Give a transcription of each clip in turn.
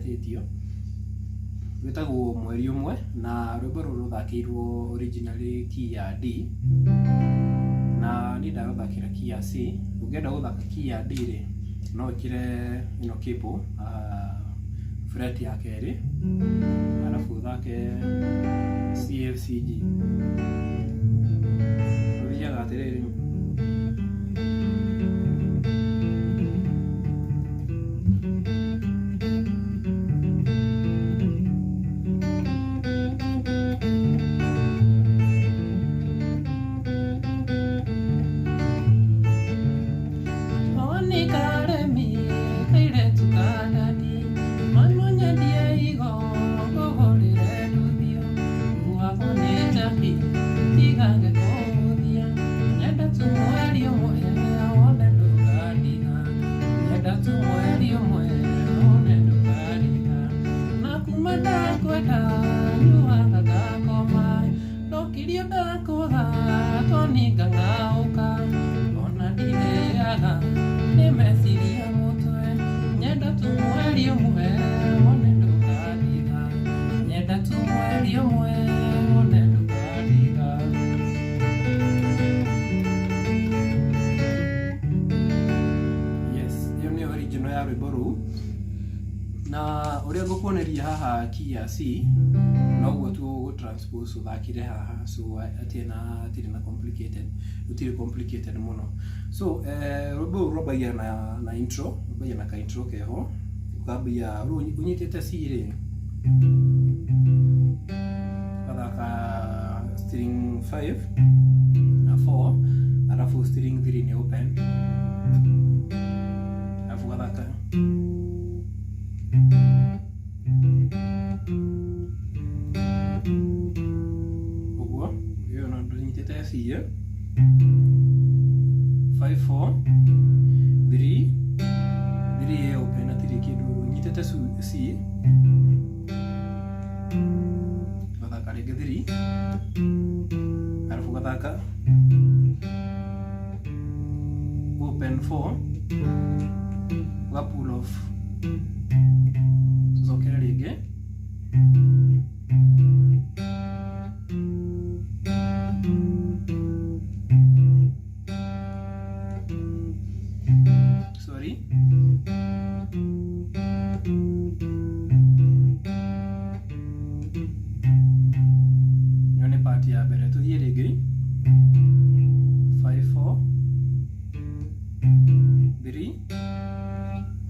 ĩthetĩtio. Rwĩtagwo Mweri Ũmwe na rwĩmbo rũrũ rũthakĩirwo originally key ya D na niĩ ndarũthakĩra key ya C. Ũngĩenda gũthaka key ya D rĩ, no wĩkĩre ĩno cable fret ya kerĩ arabu ũthake C F C G. Ũthiaga atĩrĩrĩ. Yes, ĩyo nĩyo original ya rwĩmbo rũu. Na ũrĩa ngũkuoneria haha key ya C noguo tu ũgũ transpose ũthakire haha, so hatirĩ na hatirĩ na complicated, rũtirĩ complicated mũno. So rwĩmbo rũu rwambagia na intro, rwambagia na ka intro keho, ũkambia rĩu ũnyitĩte C rĩ, ũgathaka string 5 na 4, alafu string 3 nĩ open, alafu ũgathaka ũguo, ĩyo no ndũnyitĩte C ĩ 5 4 3 3 ĩ open hatirĩ kĩndũ ũnyitĩte C, ũgathaka rĩngĩ 3, arabu ũgathaka open 4, ũga pull off, tũcokere rĩngĩ. Sorry. Ĩyo nĩ part ya mbere. Tũthiĩ rĩngĩ. 5 4 3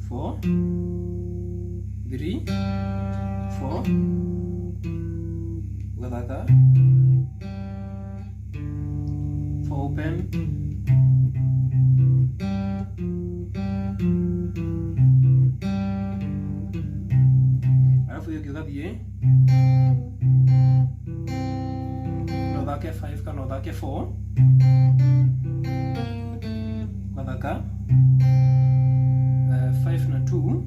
4 3 4, ũgathaka 4 open, arabu ĩyo ĩngĩ ũgathiĩ no ũthake 5 kana ũthake 4, ũgathaka 5 na 2,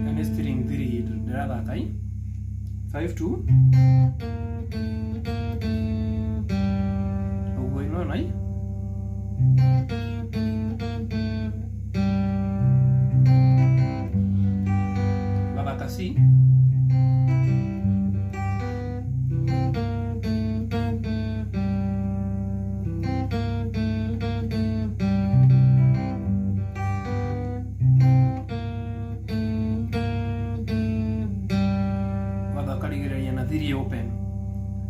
ĩyo nĩ string 3 ndĩrathaka i 5 2 ũguo, ĩnona i ũgathaka C, ũgathaka rĩgĩrĩria na 3 open.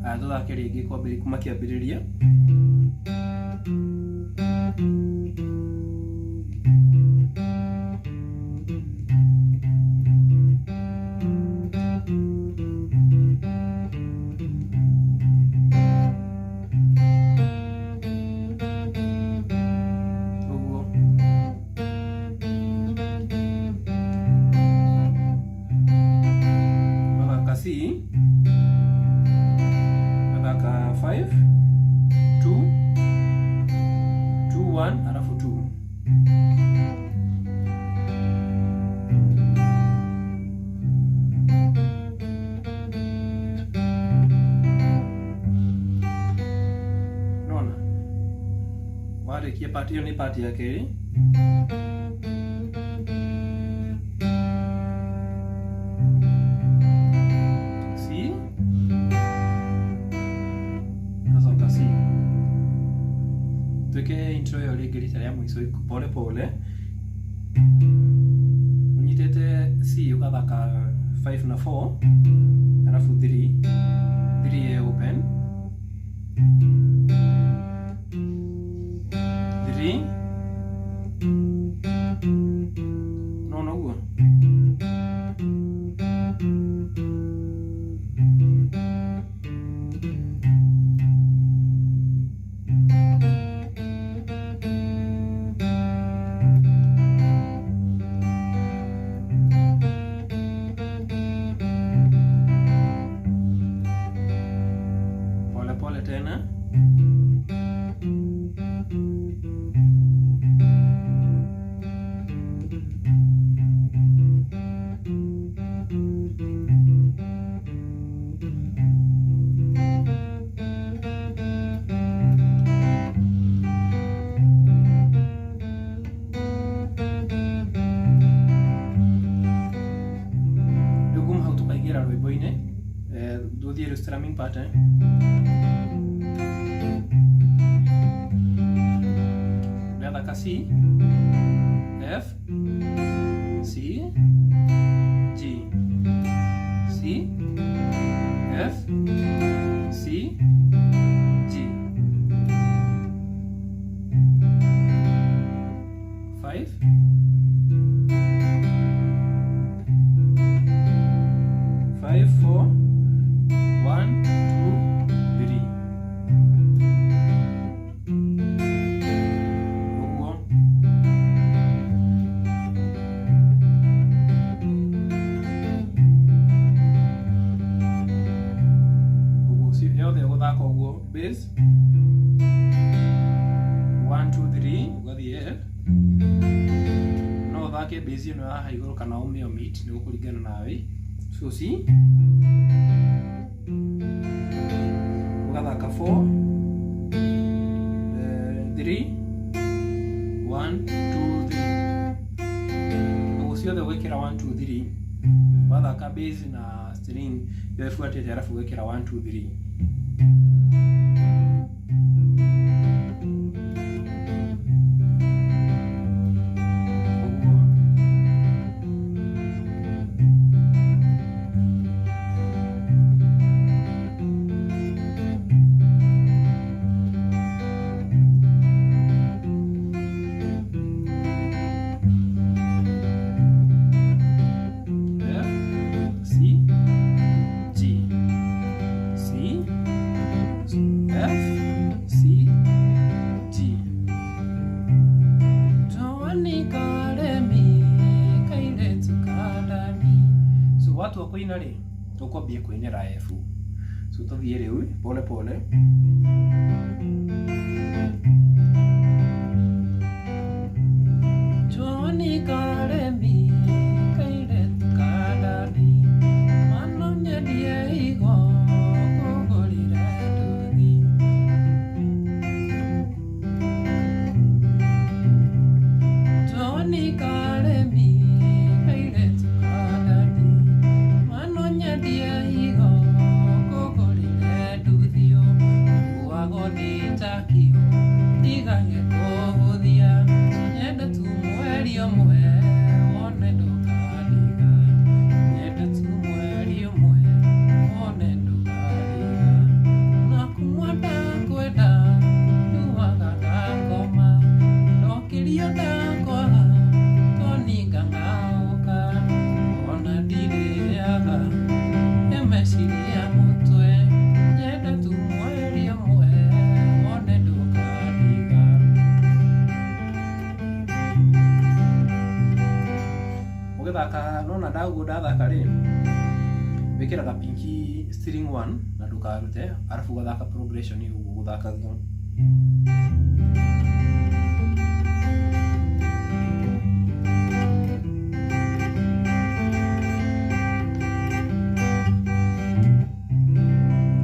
Aya, tũthake rĩngĩ kwambĩrĩria kuma kĩambĩrĩria. Ũguo ũgathaka C, ũgathaka 5 2 2 1, alafu 2. Nona warĩkia part ĩyo nĩ part ya kerĩ. Intro ĩyo rĩngĩ rita rĩa mũico pole pole. Ũnyitĩte C ũgathaka 5 na 4, alafu 3 3 A open 3, nona ũguo. Pole pole tena. Rĩu kuma hau tũkaingĩra rwĩmbo-inĩ, tũthiĩ rĩu strumming pattern. Ndathaka C, F, C, G, C, F, C, G. 5, 5, 4, 1, 2, 3. Ũguo. Ũguo yothe ũgũthaka ũguo bass 1 2 3 ũgathiĩ F. No ũthake bass ĩno haha igũrũ kana ũmĩ omit, nĩ gũkũringana nawe. So C ũgathaka 4 3 1 2 3. Ũguo ciothe ũgwĩkĩra 1 2 3. Wathaka bass na string ĩyo ĩbuatĩte, arabu ũgekĩra 1 2 3. Ũguo. F, C, G, C, F, C, G. Joani Karemi, kairetu kadani. So watua kũina rĩ, tũkwambia kũinĩra F. So tũthiĩ rĩu pole pole. Joani Karemi, kairetu kadani. Mano nyendie igo, kũgũrĩre nduthi. Joani Karemi, kairetu kadani. Mano nyendie igo, kũgũrĩre nduthi. Kuago ndĩtakio, ndigage kũhũthia. Nyende tu mweri ũmwe, wone ndũkandiga. Nyende tu mweri ũmwe, wone ndũkandiga. Na kumwa ndakwenda, nduaga ndakoma. Ndokĩrio ndakwaga, toninga ng'aũka. Ona ndirĩaga, nĩ meciria mũtwe. Nyende tu mweri ũmwe, wone ndũkandiga. Ũgĩthaka nona ndaguo ndathaka rĩ, wĩkĩraga pinky string 1 na ndũkarute, arabu ũgathaka progression ũguo gũthakaga.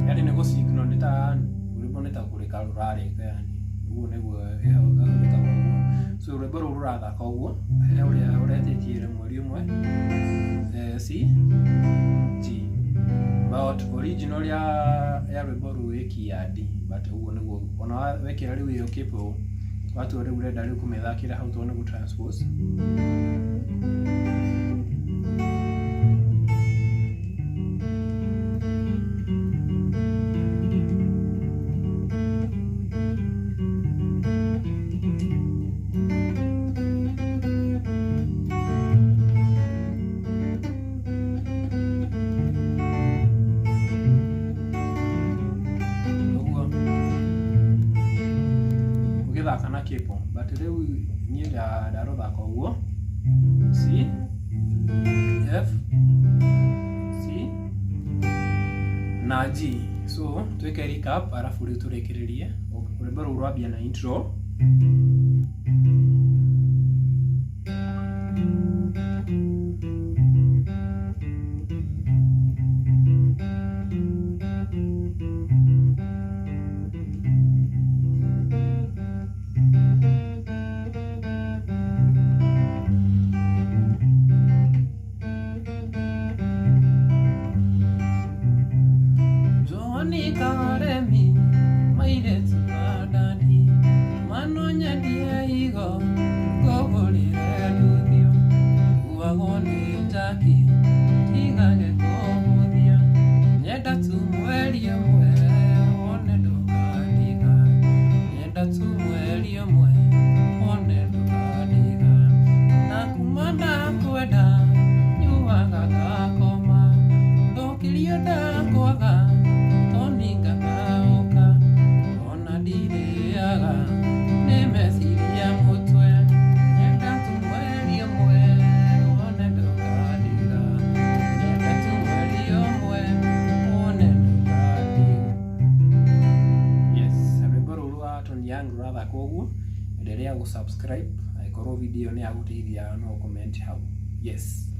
Yani nĩ gũ-signal, nĩ ta rwĩmbo nĩ ta kũrĩka rũrarĩka, yani ũguo nĩguo ĩhũthĩkaga ũguo. So rwĩmbo rũu rũrathaka ũguo, he ũrĩa ũretĩtie mweri ũmwe, C G, but original ya rwĩmbo rũu ĩ key ya D, but ũguo nĩguo ona wekĩra rĩu ĩyo capo. Watua rĩu ũrenda rĩu kũmĩthakĩra hau tondũ nĩ gũ transpose. Ũguo ũgĩthaka na kĩpo, but rĩu niĩ ndarũthaka ũguo C F C na G. So twĩke recap arabu rĩu tũrĩkĩrĩrie. Rwĩmbo rũu rwambia na intro. Johnny Karemi mairetu adani manonyendie igo ngũgũrĩre nduthio kuagwo nĩ njaki tigage kũhũthia nyenda tu mweri ũmwe wone ndũkandiga nyenda tu mweri ũmwe wone ndũkandiga na kuma ndakwenda nyuaga ngakoma ndũkĩrio ndakwaga toninga ũka ona ndirĩaga nĩ meciria mũtwe nyenda tu mweri ũmwe wone ndũkandiga nyenda tu mweri ũmwe wone ndũkandiga. Yes, rwĩmbo rũu rwa Tony Young rũrathaka ũguo. Endelea gũ subscribe angĩkorwo video nĩ yagũteithia no comment hau. Yes.